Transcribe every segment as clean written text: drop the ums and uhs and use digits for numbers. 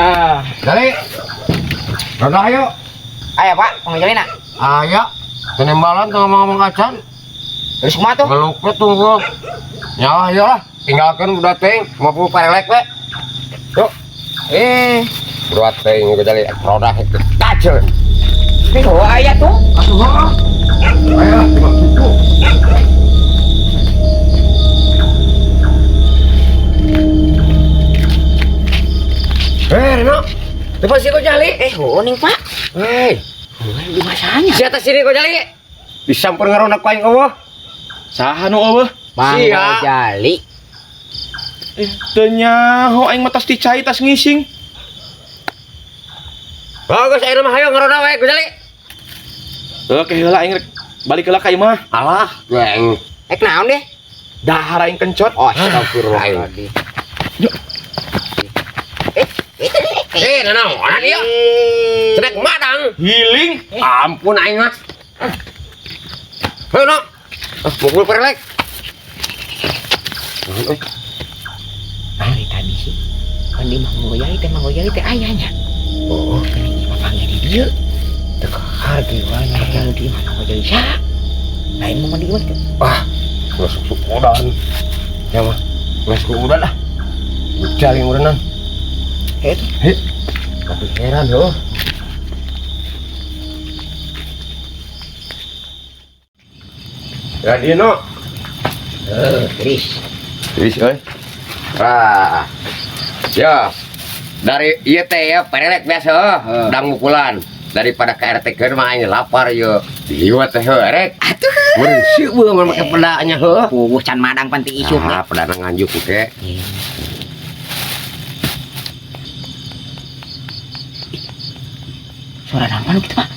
Ah, Dali. Roda ayo. Ayo Pak, pengejalina. Ayo. Penembalan tuh ngomong-ngomong acan. Terus kumaha tuh? Ngeluknya tunggu. Nyawa ayo lah. Tinggalkan udah ting, 50 parelek we. Yuk. Eh, Berat ting gua jali roda itu. Kacil. ini oh aya tuh. Atuh heeh. Ayo lah, cuma gitu. Eh, Reno. Depan sih kau jali. Eh, oh ning Pak. Hei, Di masanya. si atas sini kau jali. Disampur ngaronak ku aing eueuh. Saha nu eueuh? Bang Sia. Gojali. Eh, teu nyaho aing mah tas di cai tas ngising. Bagus ayeuna mah hayo ngaroda we ku jali. Oke heula aing rek balik heula ka imah. Alah, geng. Eh, naon deh? Dahar aing kencot. Oh, astagfirullahaladzim. Yuk. Eh, Eh, nanaonan ieu? Cedek madang. Healing. Ampun aing mah. Heuh, no. Ah, mukul perlek. Naon, euy? Hari tadi sih. Kan di Mang Gojali teh Mang Gojali teh ayahnya. Oh, Geuning ieu papanggih di dieu. teu kaharti wae Aya nu di imah Mang Gojali saha? Lain mau di imah teh. Wah, geus sukudan. Ya mah, geus kuudan lah. Jali ngeureunnan. Eh, tuh. Hei. Tapi heran heuh. Ya Dino. Eh, Chris. Wis euy. Wah. Ya. Dari ieu teh ya perelek biasa heuh, dang mukulan. Daripada ke RT keun mah aing lapar ieu. Liwat teh heuh erek. Atuh. Meureun seueuh mun make pedanya heuh. Puguh can madang pan ti isuk Ah, pedana nganjuk ke. Suara naon gitu, Pak?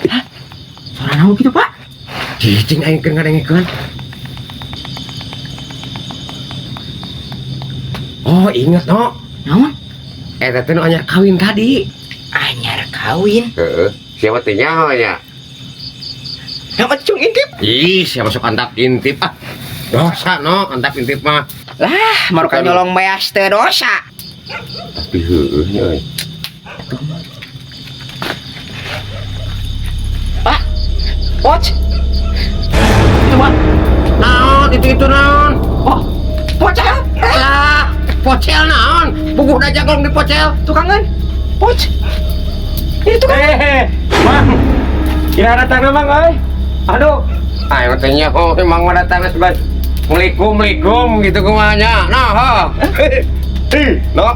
Hah? Suara naon gitu, Pak? Cicing aing keur ngadengekeun. Oh, ingat no. Naon? Eta teh nu anyar kawin tadi. Anyar kawin. Heeh. Siapa teh nyaho nya? Nama cung intip. Ih, siapa sok antap intip ah. Dosa no, antap intip mah. Lah, marukan Bukan. nyolong beas teh dosa. Tapi heueuh nya euy. Pak. Poch. Itu Pak. Naon itu itu naon? Oh, pocel. Lah, pocel naon? Puguh da jagong di pocel. Tukangan. Poch. Ini tukang. Eh, Mang. Kira datang Mang euy. Aduh, Ayo teh nyaho emang mah datang sebat. Assalamualaikum, Assalamualaikum gitu kumaha nya. Nah, ha. Ih, No.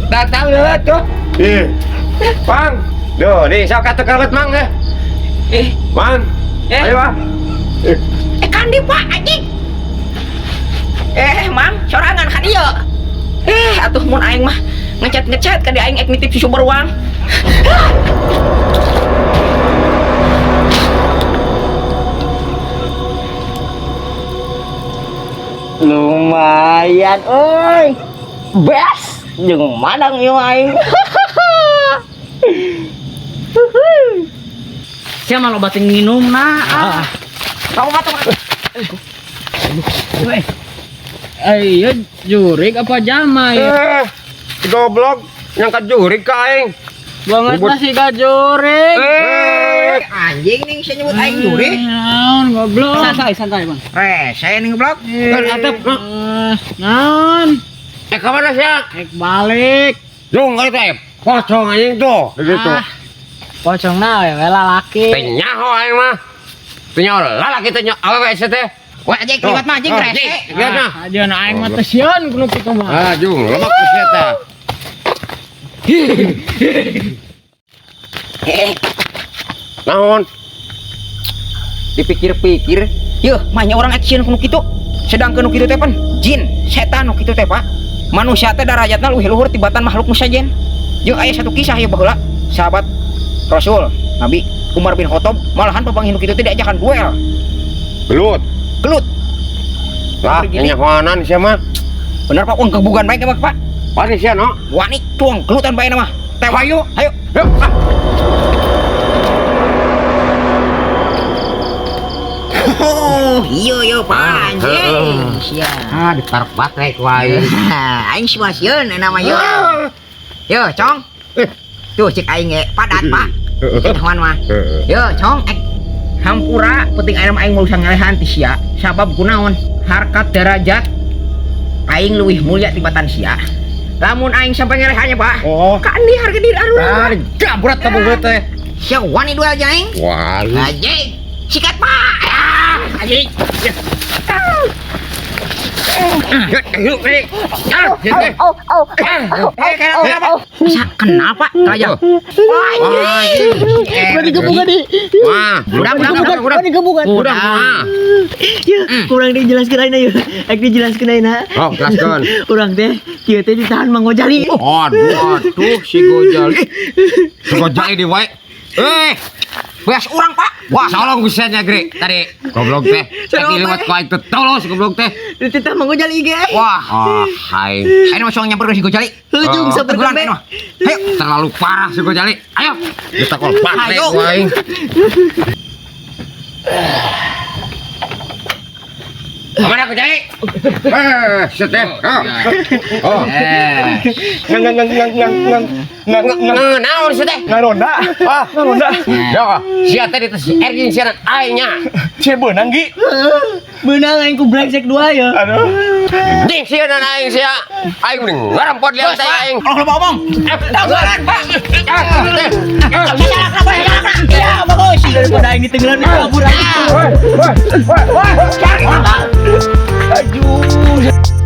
Datang heula tuh. Ih. Mang. Duh, nih sok atuh kalebet Mang eh. Eh, Mang. Eh. Ayo, Mang. eh kandi Pak anjing. Eh, Mang, sorangan kan ieu. Eh, atuh mun aing mah ngechat-ngechat ka di aing ek nitip susu beruang. Lumayan euy. Best jeung madang ieu aing. Siapa lo batin minum nah? Ah. Kamu kata Weh. Eh, iya jurik apa jamai? Eh, goblok nyangka jurig ka aing. Banget Ribut. masih gak jurik. Eh, anjing nih saya nyebut aing jurik. Naon goblok. Santai, santai, Bang. Rese nih goblok. kan atep. No. Eh, naon? Eh, ka mana sia? Rek balik. Jung kali teh. Pocong anjing tuh. Gitu. Ah. Pocong nah ya lalaki. Teh nyaho aing mah. Teh nyaho lalaki teh nyaho awewe sia teh. Wah anjing liwat mah anjing Oh, rese. anjing. Lihat nah. Ah, aja aing mah teh sieun kudu kitu mah. Ah, jung, lemak ku sia teh. Eh, Naon? dipikir-pikir, yeuh mah nya urang action kudu kitu. Sedangkan nu kitu teh pan jin, setan nu kitu teh Pak. Manusia teh darajatna leuwih luhur tibatan makhluk nu sajen. Jeung aya satu kisah ya baheula, sahabat Rasul Nabi Umar bin Khattab malahan papanggih nu kitu teh diajakan duel, Gelut. gelut. Lah, Begini. nyahoanan sia mah. Bener Pak, uang kebugan bae mah Pak. Wani sia no. Wani cuang gelutan bae mah. Tewak. Hayu. Hayu. Yuk, ah. Oh, iya iya Pak, anjing. Sia. Ah, ditaruh baterai ku aing. Aing semua sieun nama yo. Yo, Cong. Tuh cek aing ge padat, Pak. Nyahoan mah. Yo, Cong, ek hampura penting aing mah aing mau ngalehan ti sia. Sabab kunaon? Harkat derajat aing leuwih mulia tibatan sia. Lamun aing sampai ngelehannya, Pak. Oh. Kan di harga diri aduh. Ah, gabrat tabung teh. Sia wani duel aja aing. Wah. Anjing. Sikat, Pak. Ah, anjing. Bisa kenal, Pak? Kelajang. Wah, anjing. Berarti gebukan di. Wah, Udah, udah, udah, udah. Berarti gebukan. Udah, wah. Ya, kurang dijelaskeun ayeuna yeuh. Ek dijelaskeun ayeuna. Oh, jelaskeun. Urang teh kieu teh ditahan Mang Gojali. Aduh, aduh, si Gojali. Si Gojali di wae. Eh, Beas urang, Pak. wah, solong bisa nyagri tadi. Goblok teh. Tadi lewat ku aing teh tolong si goblok teh. Dititah Mang Gojali ge. Wah, ah, hai. Ayo masuk nyamper ke si Gojali. Hujung Oh. saperkeun Teguran, be. ayo. Ayo. Terlalu parah si Gojali. Ayo, kita kol baterai Ayo. ku aing. Kemana Gojali? Eh, set deh. Oh. Ngang ngang ngang ngang ngang ngang ngang ngang Nang naon sih teh? ngaronda. Ah, ngaronda. Ya, sia teh di erjing sia aing nya. Sia beunang gi. Beunang aing ku brengsek dua ya. Aduh. Jing sia dan aing sia. Aing mending ngarampot liang teh aing. Kalau lupa omong. Teguran, Pak. Ya, bagus. Daripada aing ditenggelam kabur aing. Woi, woi, woi, woi. Aduh.